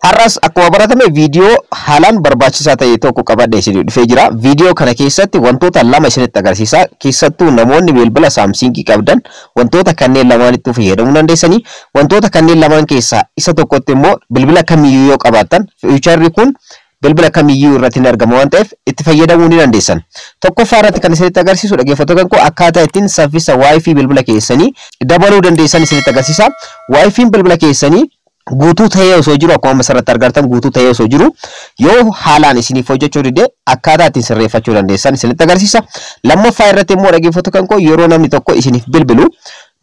Har'as akkuma baratame viidiyoo haalaan barbaachisaa ta'e tokko qabadhee isinii dhufee jira. Viidiyoo kana keessatti wantoota lama isinitti agarsiisa. Keessattuu namoonni bilbila Samsungii qabdan wantoota kanneen lamaanitti fayyadamuu dandeessanii. Wantoota kanneen lamaan keessaa isa tokkotti immoo bilbila kamiyyuu yoo qabaattan, featureri kun bilbila kamiyyuu irratti ni argama waan ta'eef itti fayyadamuu ni dandeessan. Tokkoffaa irratti kan isinitti agarsiisu, dhaggeeffattoota koo, akkaataa ittiin saffisa WiFi bilbila keessanii dabaluu dandeessan isinitti agarsiisa. WiFiin bilbila keessanii guutuu ta'ee osoo jiru, akkuma asirratti argartan guutuu ta'ee osoo jiru, yoo haalaan isiniif hojjechuu dide akkaataa ittiin sirreeffachuu dandeessan isinitti agarsiisa. Lammaffaa irratti immoo, dhaggeeffattoota koo, yeroo namni tokko isiniif bilbilu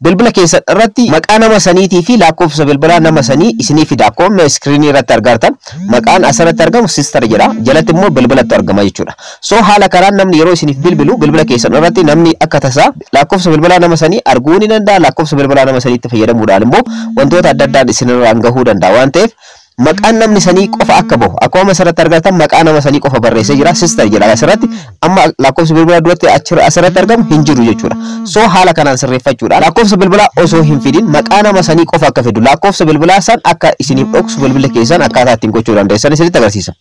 bilbila keessan irratti maqaa nama saniitii fi lakkoofsa bilbilaa nama sanii isinii fida. Akkuma screenii irratti argartan maqaan asirratti argamu sister jedha. Jalatti immoo bilbilatu argama jechuudha. So haala kanaan namni yeroo isiniif bilbilu bilbila keessan irratti namni akka tasaa lakkoofsa bilbilaa nama sanii arguu ni danda'a. Lakkoofsa bilbilaa nama saniitti fayyadamuudhaan immoo wantoota adda addaan isinirraan gahuu danda'a waan ta'eef, maqaan namni sanii qofa akka bahu, akkuma asirratti argatan maqaa nama sanii qofa barreessee jira, sister jedha asirratti. Amma lakkoofsa bilbilaa duratti asirratti argamu hin jiru jechuudha. So haala kanaan sirreeffachuudhaan lakkoofsa bilbilaa osoo hin fidin maqaa nama sanii qofa akka fidu, lakkoofsa bilbilaa san akka isiniif dhoksu bilbila keessan akkaataa ittiin gochuu dandeessan isinitti agarsiisa.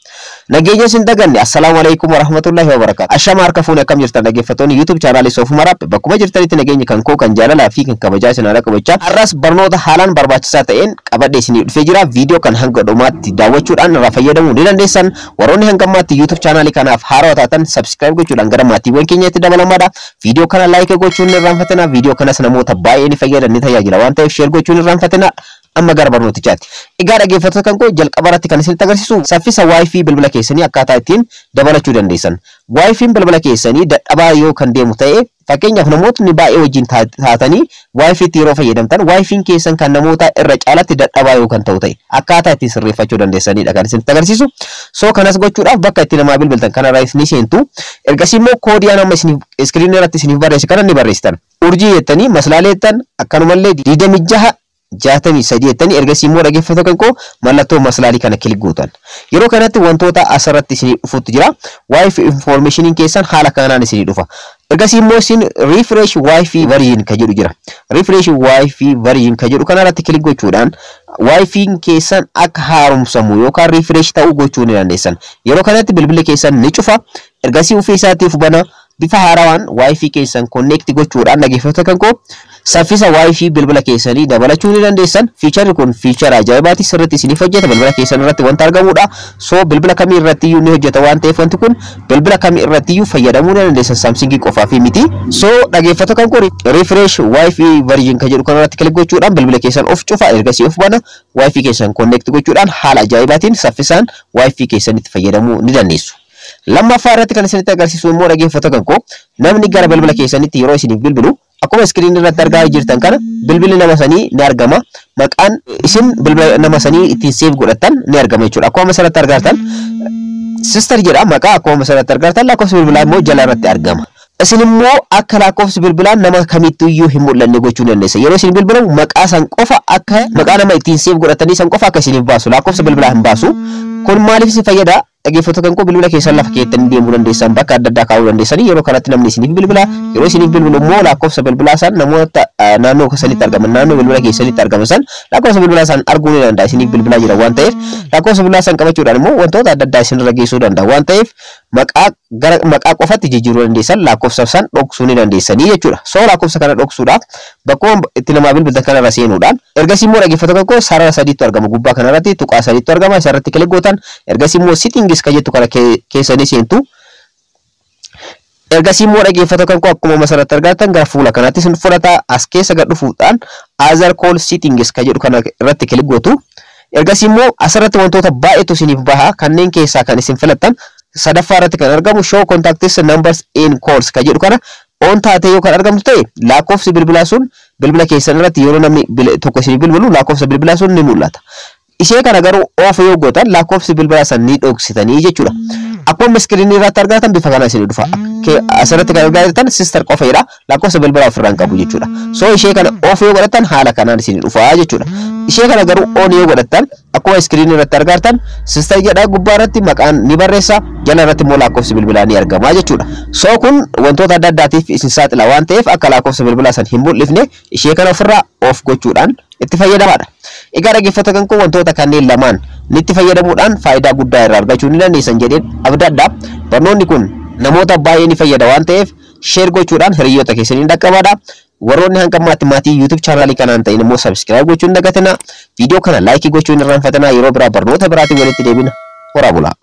Nageenya isin daganne, assalaamu alaikum warahmatullahi wabarakatuh. Ashama harka fuune, akkam jirtan dhaggeeffattoonni YouTube channelii Soofumar App? Bakkuma jirtanitti nageenyi kan koo kan jaalalaa fi kan kabajaa isin haala qabachaa, har'as barnoota haalaan barbaachisaa ta'een qabadhee isinii dhufee jira. Viidiyoo kan hanga dhumaatti daawwachuudhaan irraa fayyadamuu ni dandeessan. Warroonni hanga ammaatti YouTube channelii kanaaf haarawaa taatan subscribe gochuudhaan gara maatiiwwan keenyatti dabalamaadha. Viidiyoo kana like gochuun hin irraanfatina. Viidiyoo kanas namoota baay'ee ni fayyadan, ni tajaajila waan ta'eef share gochuun hin irraanfatina. Amma gara barnootichaatti. Egaa dhaggeeffattoota kan koo, jalqaba irratti kan isinitti agarsiisu saffisa WiFi bilbila keessanii akkaataa ittiin dabalachuu dandeessan. WiFiin bilbila keessanii dadhabaa yoo kan deemu ta'e, fakkeenyaaf namootni baay'ee wajjin taatanii WiFiitti yeroo fayyadamtan WiFiin keessan kan namoota irra caalatti dadhabaa yoo kan ta'u ta'e, akkaataa ittiin sirreeffachuu dandeessanidha kan isinitti agarsiisu. So kanas gochuudhaaf bakka itti namaa bilbiltan kanarra ni seentu. Ergasii immoo koodii amma isiniif screenii irratti isiniif barreesse kana ni barreessitan. Urjii jettanii, maslaalee jettan, akkanumallee 26 63 jettanii, ergasii immoo, dhaggeeffattoota kan koo, mallattoo maslaalii kana click gootan. Yeroo kanatti wantoota asirratti isinii dhufutti jira. WiFi informationiin keessan haala kanaan isinii dhufa. Ergasii immoo isin refresh WiFi version ka jedhu jira. Refresh WiFi version ka jedhu kanarratti click gochuudhaan WiFiin keessan akka haaromsamu yookaan refresh ta'uu gochuu ni dandeessan. Yeroo kanatti bilbilli keessan ni cufa. Ergasii ofii isaatiif bana. Bifa haarawaan WiFi keessan connect gochuudhaan, dhaggeeffattoota kan koo, saffisa WiFi bilbila keessanii dabalachuu ni dandeessan. Featureri kun feature ajaa'ibaati, sirriitti isiniif hojjeta, bilbila keessan irratti wanta argamudha. So bilbila kamii irratti iyyuu ni hojjeta waan ta'eef wanti kun bilbila kamii irratti iyyuu fayyadamuu ni dandeessan, Samsungii qofaa fi miti. So dhaggeeffattoota kan koo, refresh WiFi version kan jedhu kanarratti click gochuudhaan bilbila keessan of cufa, ergasii of bana, WiFi keessan connect gochuudhaan haala ajaa'ibaatiin saffisaan WiFi keessanitti fayyadamuu ni dandeessu. Lammaffaa irratti kan isinitti agarsiisu immoo, dhaggeeffattoota kan koo, namni gara bilbila keessanitti yeroo isiniif bilbilu akkuma screenii irratti argaa jirtan kana bilbilli nama sanii ni argama. Maqaan isin bilbila nama sanii ittiin save godhattan ni argama jechuudha. Akkuma asirratti argartan sister jedha maqaa, akkuma asirratti argartan lakkoofsi bilbilaa immoo jala irratti argama. Isin immoo akka lakkoofsi bilbilaa nama kamittuu hin mul'anne gochuu dandeessa. Yeroo isin bilbilamu maqaa san qofa, akka maqaa nama ittiin save godhatanii san qofa akka isiniif baasu, lakkoofsa bilbilaa hin baasu. Kun maaliif isin fayyada? Dhaggeeffattoota kan koo, bilbila keessan lafa keettanii deemuu dandeessan, bakka adda addaa kaa'uu dandeessanii, yeroo kanatti namni isiniif bilbila. Yeroo isiniif bilbilu immoo lakkoofsa bilbilaa san namoota naannoo keessanitti argaman, naannoo bilbila keessanitti argaman san lakkoofsa bilbilaa san arguu ni danda'a. Isiniif bilbilaa jira waan ta'eef lakkoofsa bilbilaa san qabachuudhaan immoo wantoota adda addaa isinirra geessuu danda'a waan ta'eef, maqaa gara maqaa qofatti jijjiiruu dandeessan, lakkoofsa san dhoksuu ni dandeessanii jechuudha. So lakkoofsa kana dhoksuudhaaf bakkuma itti namaa bilbiltan kanarra seenuudhaan, ergasii immoo, dhaggeeffattoota koo, sarara sadiitu argama gubbaa kanarratti, tuqaa sadiitu argama, isarratti click gootan. Ergasii immoo settings ka jettu kana keessanii seentu. Ergasii immoo, dhaggeeffattoota kan koo, akkuma asirratti argattan gara fuula kanaatti isin fudhata. As keessa gad dhufuudhaan other call settings ka jedhu kana irratti click gootu. Ergasii immoo asirratti wantoota baay'eetu isiniif baha. Kanneen keessaa kan isin filattan sadaffaa irratti kan argamu show contacts numbers in calls ka jedhu kana on taatee yoo kan argamtu ta'e, lakkoofsi bilbilaa sun bilbila keessan irratti yeroo namni tokko isinii bilbilu lakkoofsa bilbilaa sun ni mul'ata. Ishee kana garuu off yoo gootan lakkoofsi bilbilaa san ni dhoksitanii jechuudha. Akkuma screenii irratti argatan bifa kana isinii dhufa. Asirratti kan argaa jirtan sister qofa jedha, lakkoofsa bilbilaa ofirraa hin qabu jechuudha. So ishee kana off yoo godhatan haala kanaan isinii dhufa jechuudha. Ishee kana garuu on yoo godhattan akkuma screenii irratti argartan sister jedha, gubbaa irratti maqaan ni barreessa, jala irratti immoo lakkoofsi bilbilaa ni argama jechuudha. So kun wantoota adda addaatiif isin saaxila waan ta'eef akka lakkoofsa bilbilaa san hin mul'ifne ishee kana ofirraa off gochuudhaan itti fayyadamaadha. Egaa dhaggeeffattoota kan koo, wantoota kanneen lamaan Itti fayyadamuudhaan faayidaa guddaa irraa argachuu ni dandeessan jedheen abdadha. Barnoonni kun namoota baay'ee ni fayyada waan ta'eef, share gochuudhaan hiriyoota keessanii dhaqqabaadha. Warroonni hanga ammaatti maatii YouTube chaanaalii kanaan ta'in immoo subscribe gochuun dagatina. Viidiyoo kana like gochuun irraanfatina. Yeroo biraa barnoota biraatiin walitti deebina. Horaa bulaa.